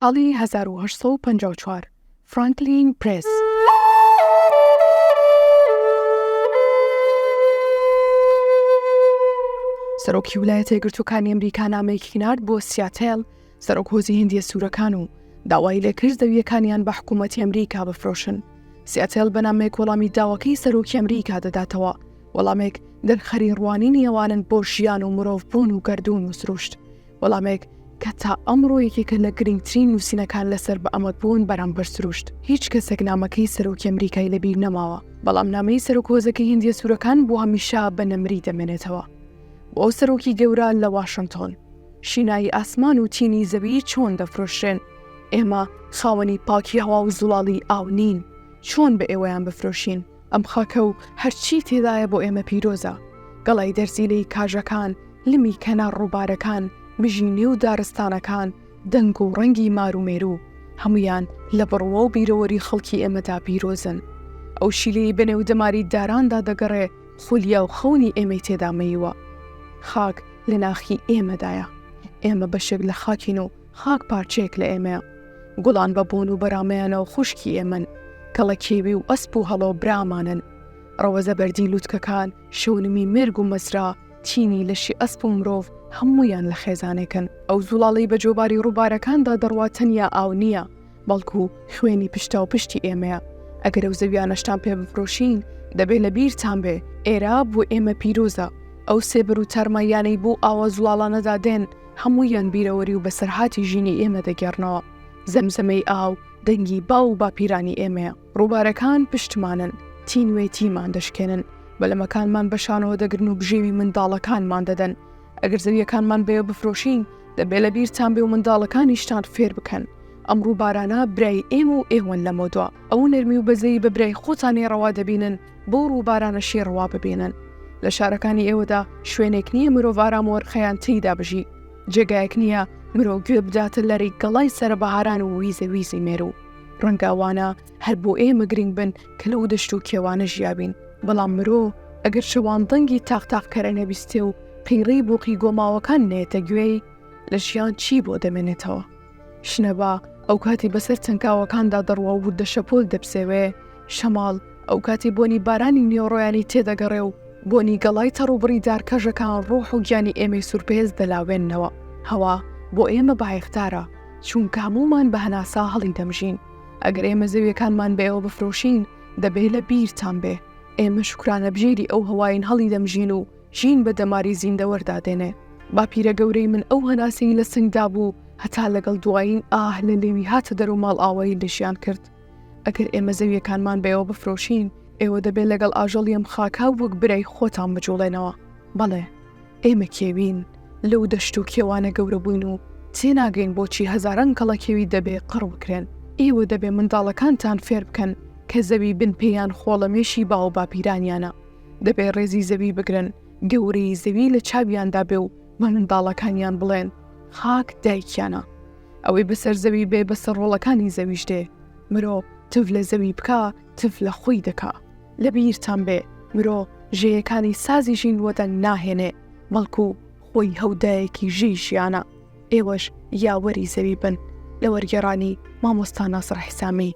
ساڵی 1854، فرانکلین پرێس. سەرۆکی ولایەتە یەکگرتووەکانی ئەمریکا نامەیەکی نارد بۆ سیاتێل، سەرۆک هۆزی هیندییە سوورەکان و داوای لێکرد زەوییەکانیان بە حکوومەتی ئەمریکا بفرۆشن. سیاتێل بە نامەیەک وەڵامی داواکەی سەرۆکی ئەمریکا دەداتەوە، وەڵامێک دەرخەری ڕوانینی ئەوانن بۆ ژیان و مرۆڤبوون و گەردوون و سروشت. وەڵامێک کە تا ئەمڕۆ یەکێکە لە گرنگترین نووسینەکان لەسەر بەئەمەکبوون بەرامبەر سروشت. هیچ کەسێک نامەکەی سەرۆکی ئەمریکای لەبیر نەماوە، بەڵام نامەی سەرۆک هۆزەکەی هیندییە سوورەکان بۆ هەمیشە بە نەمری دەمێنێتەوە. بۆ ئەو سەرۆکی گەورە لە واشنتۆن. شینایی ئاسمان و تینی زەوی چۆن دەفرۆشرێن؟ ئێمە خاوەنی پاکی هەوا و زوڵاڵی ئاو نین، چۆن بە ئێوەیان بفرۆشین؟ ئەم خاکە و هەرچی تێدایە بۆ ئێمە پیرۆزە. گەڵای دەرزیلەی کاژەکان، لمی کەنار ڕووبارەکان، مژی نێو دارستانەکان، دەنگ و ڕەنگی مار و مێروو، هەموویان لە بڕوا و بیرەوەری خەڵکی ئێمەدا پیرۆزن. ئەو شیلەی بە نێو دەماری داراندا دەگەڕێ، خولیا و خەونی ئێمەی تێدا مەییوە. خاک لە ناخی ئێمەدایە. ئێمە بەشێک لە خاکین و خاک پارچەیەک لە ئێمەیە. گوڵان بە بۆن و بەرامەیانەوە خوشکی ئێمەن. کەڵەکێوی و ئەسپ و هەڵۆ برامانن. ڕەوەزە بەردی لوتکەکان، شەونمی مێرگ و مەزرا، تینی لەشی ئەسپ و مرۆڤ هەموویان لە خێزانێکن. ئەو زوڵاڵەی بە جۆباری ڕووبارەکاندا دەڕوا تەنیا ئاو نییە، بەڵکو خوێنی پشتاوپشتی ئێمەیە. ئەگەر ئەو زەویانەشتان پێ بفرۆشین، دەبێ لە بیرتان بێ، ئێرە بۆ ئێمە پیرۆزە. ئەو سێبەر و تارماییانەی بەو ئاوە زوڵاڵانەدا دێن، هەموویان بیرەوەری و بەسەرهاتی ژینی ئێمە دەگێڕنەوە. زەمزەمەی ئاو، دەنگی باو و باپیرانی ئێمەیە. ڕووبارەکان پشتمانن، تینوێتیمان دەشکێنن، بەلەمەکانمان بە شانەوە دەگرن و بژێوی منداڵەکانمان دەدەن. ئەگەر زەوییەکانمان بەیەوە بفرۆشین، دەبێ لە بیرتان بێ و منداڵەکانیشتان فێر بکەن. ئەم ڕووبارانە برای ئێمە و ئێوەن لەمەودوا. ئەو نەرمی و بەزەیی بە برای خۆتانی ڕەوا دەبینن، بەو ڕووبارانەشی ڕەوا ببینن. لە شارەکانی ئێوەدا شوێنێک نییە مرۆڤ ئارام و ئەرخەیان تێیدا بژی. جێگایەک نییە مرۆ گوێ بداتە لەرەی گەڵای سەرەبەهاران و ویزە ویزی مێروو. ڕەنگە ئەوانە هەر بۆ ئێمە گرنگ بن کە لەو دەشت و کێوانە ژیابین، بەڵام مرۆ ئەگەر شەوان دەنگی تاق تاق کەرە نەبیستێ و قیڕەی بۆقی گۆماوەکان نەیەتە گوێی، لە ژیان چی بۆ دەمێنێتەوە؟ شنەبا ئەوکاتی بەسەر تەنکاوەکاندا دەڕوا و وردە شەپۆل دەپسێوێ، شەماڵ ئەوکاتی بۆنی بارانی نیوەڕۆیانی تێدەگەڕێ و بۆنی گەڵای تەڕ و بڕی دارکەژەکان ڕۆح و گیانی ئێمەی سوورپێست دەلاوێننەوە. هەوا بۆ ئێمە بایەخدارە، چوونکە هەموومان بە هەناسە هەڵیدەمژین. ئەگەر ئێمە زەویەکانمان بە ئێوە بفرۆشین، دەبێ لە بیرتان بێ، ئێمە شوکرانەبژێری ئەو هەوایەین هەڵیدەمژین و ژین بە دەماری زیندەوەردا دێنێ. باپیرە گەورەی من ئەو هەناسەی لە سنگدا بوو هەتا لەگەڵ دوایین ئاه لە لێوی هاتە دەر و ماڵئاوایی لە ژیان کرد. ئەگەر ئێمە زەویەکانمان بە ئێوە بفرۆشین، ئێوە دەبێ لەگەڵ ئاژەڵی ئەم خاکە وەک برای خۆتان بجوڵێنەوە. بەڵێ. ئێمە کێوین، لەو دەشت و کێوانە گەورە بووین و تێناگەین بۆچی هەزاران کەڵەکێوی دەبێ قڕ بکرێن. ئێوە دەبێ منداڵەکانتان فێر بکەن کە زەوی بن پێیان خۆڵەمێشی باووباپیرانیانە. دەبێ ڕێزی زەوی بگرن، گەورەیی زەوی لە چاویاندا بێ و بە منداڵەکانیان بڵێن خاک دایکیانە. ئەوەی بەسەر زەوی بێ بەسەر ڕۆڵەکانی زەویش دێ. مرۆ تف لە زەوی بکا تف لە خۆی دەکا. لە بیرتان بێ مرۆ ژێیەکانی سازی ژین وەدەنگ ناهێنێ بەڵکو خۆی هەودایەکی ژێی ژیانە. ئێوەش یاوەری زەوی بن. لە وەرگێڕانی مامۆستا ناسڕ حیسامی.